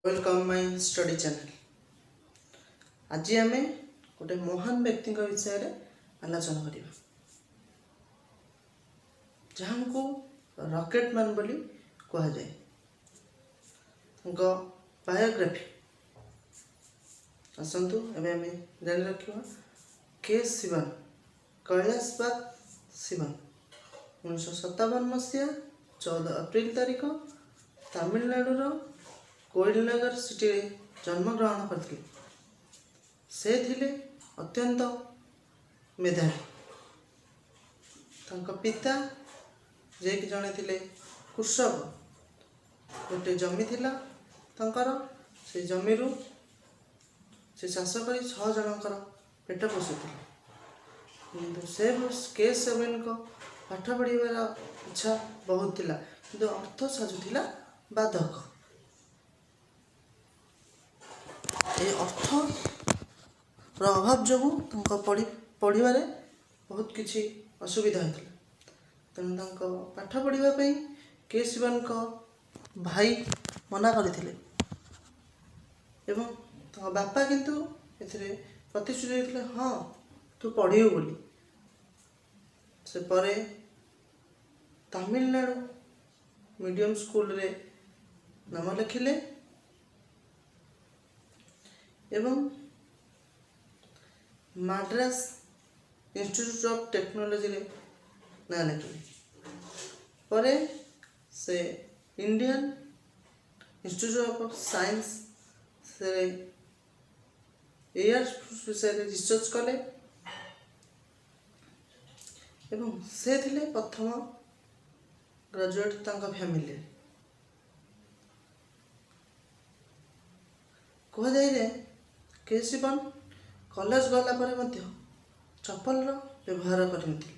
Welcome my study channel. ଆଜି ଆମେ ଗୋଟେ ମହାନ ବ୍ୟକ୍ତିଙ୍କ ବିଷୟରେ ଆଲୋଚନା କରିବା, ଯାହାଙ୍କୁ ରକେଟ୍ ମ୍ୟାନ୍ ବୋଲି କୁହାଯାଏ। ତାଙ୍କ ବାୟୋଗ୍ରାଫି ଆସନ୍ତୁ ଏବେ ଆମେ ଜାଣି ରଖିବା। କେ ଶିବନ, କୈଳାସପତି ଶିବନ, 1957 ମସିହା 14 ଏପ୍ରିଲ ତାରିଖ ତାମିଲନାଡ଼ୁର କୋଇଲନଗର ସିଟିରେ ଜନ୍ମଗ୍ରହଣ କରିଥିଲେ। ସେ ଥିଲେ ଅତ୍ୟନ୍ତ ମେଧାବୀ। ତାଙ୍କ ପିତା, ଯିଏକି ଜଣେ ଥିଲେ କୃଷକ, ଗୋଟେ ଜମି ଥିଲା ତାଙ୍କର। ସେ ଜମିରୁ ସେ ଚାଷ କରି ଛଅ ଜଣଙ୍କର ପେଟ ପୋଷୁଥିଲେ। କିନ୍ତୁ ସେ କେ ଶିବନଙ୍କ ପାଠ ପଢ଼ିବାର ଇଚ୍ଛା ବହୁତ ଥିଲା, କିନ୍ତୁ ଅର୍ଥ ସାଜୁଥିଲା ବାଧକ। ଏ ଅର୍ଥର ଅଭାବ ଯୋଗୁଁ ତାଙ୍କ ପଢ଼ିବାରେ ବହୁତ କିଛି ଅସୁବିଧା ହୋଇଥିଲା। ତେଣୁ ତାଙ୍କ ପାଠ ପଢ଼ିବା ପାଇଁ କେ ଶିବନଙ୍କ ଭାଇ ମନା କରିଥିଲେ ଏବଂ ତାଙ୍କ ବାପା କିନ୍ତୁ ଏଥିରେ ପ୍ରତିଶ୍ରୁତି ଦେଇଥିଲେ, ହଁ, ତୁ ପଢ଼ିବୁ ବୋଲି। ସେ ପରେ ତାମିଲନାଡ଼ୁ ମିଡ଼ିୟମ୍ ସ୍କୁଲରେ ନାମ ଲେଖିଲେ ଏବଂ ମାଡ୍ରାସ ଇନଷ୍ଟିଚ୍ୟୁଟ୍ ଅଫ୍ ଟେକ୍ନୋଲୋଜିରେ ନାଁ ଲେଖିଲେ। ପରେ ସେ ଇଣ୍ଡିଆନ୍ ଇନଷ୍ଟିଚ୍ୟୁଟ୍ ଅଫ୍ ସାଇନ୍ସରେ ଏୟାର ବିଷୟରେ ରିସର୍ଚ୍ଚ କଲେ ଏବଂ ସେ ଥିଲେ ପ୍ରଥମ ଗ୍ରାଜୁଏଟ୍ ତାଙ୍କ ଫ୍ୟାମିଲିରେ। କୁହାଯାଏ ଯେ କେ ଶିବନ କଲେଜ ଗଲା ପରେ ମଧ୍ୟ ଚପଲର ବ୍ୟବହାର କରିନଥିଲେ।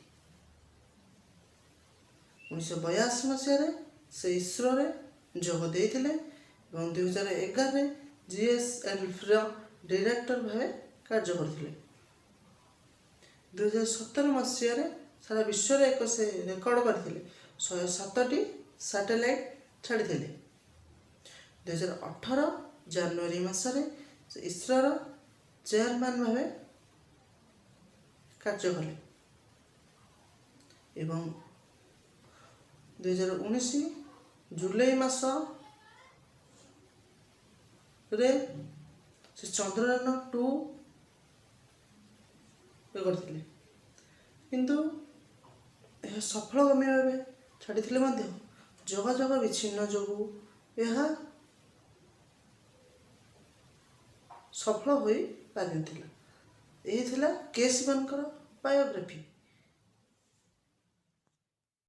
1982 ମସିହାରେ ସେ ଇସ୍ରୋରେ ଯୋଗ ଦେଇଥିଲେ ଏବଂ 2011ରେ ଜିଏସ୍ଏଲ୍ଭିର ଡିରେକ୍ଟର ଭାବେ କାର୍ଯ୍ୟ କରିଥିଲେ। 2017 ମସିହାରେ ସାରା ବିଶ୍ୱରେ ଏକ ସେ ରେକର୍ଡ଼ କରିଥିଲେ, 107ଟି ସାଟେଲାଇଟ୍ ଛାଡ଼ିଥିଲେ। 2018 ଜାନୁଆରୀ ମାସରେ ସେ ଇସ୍ରୋର ଚେୟାରମ୍ୟାନ୍ ଭାବେ କାର୍ଯ୍ୟ କଲେ ଏବଂ 2019 ଜୁଲାଇ ମାସରେ ସେ ଚନ୍ଦ୍ରଯାନ 2 କରିଥିଲେ। କିନ୍ତୁ ଏହା ସଫଳଗାମୀ ଭାବେ ଛାଡ଼ିଥିଲେ ମଧ୍ୟ ଯୋଗାଯୋଗ ବିଚ୍ଛିନ୍ନ ଯୋଗୁଁ ଏହା ସଫଳ ହୋଇପାରିନଥିଲା। ଏହି ଥିଲା କେ ଶିବନଙ୍କର ବାୟୋଗ୍ରାଫି।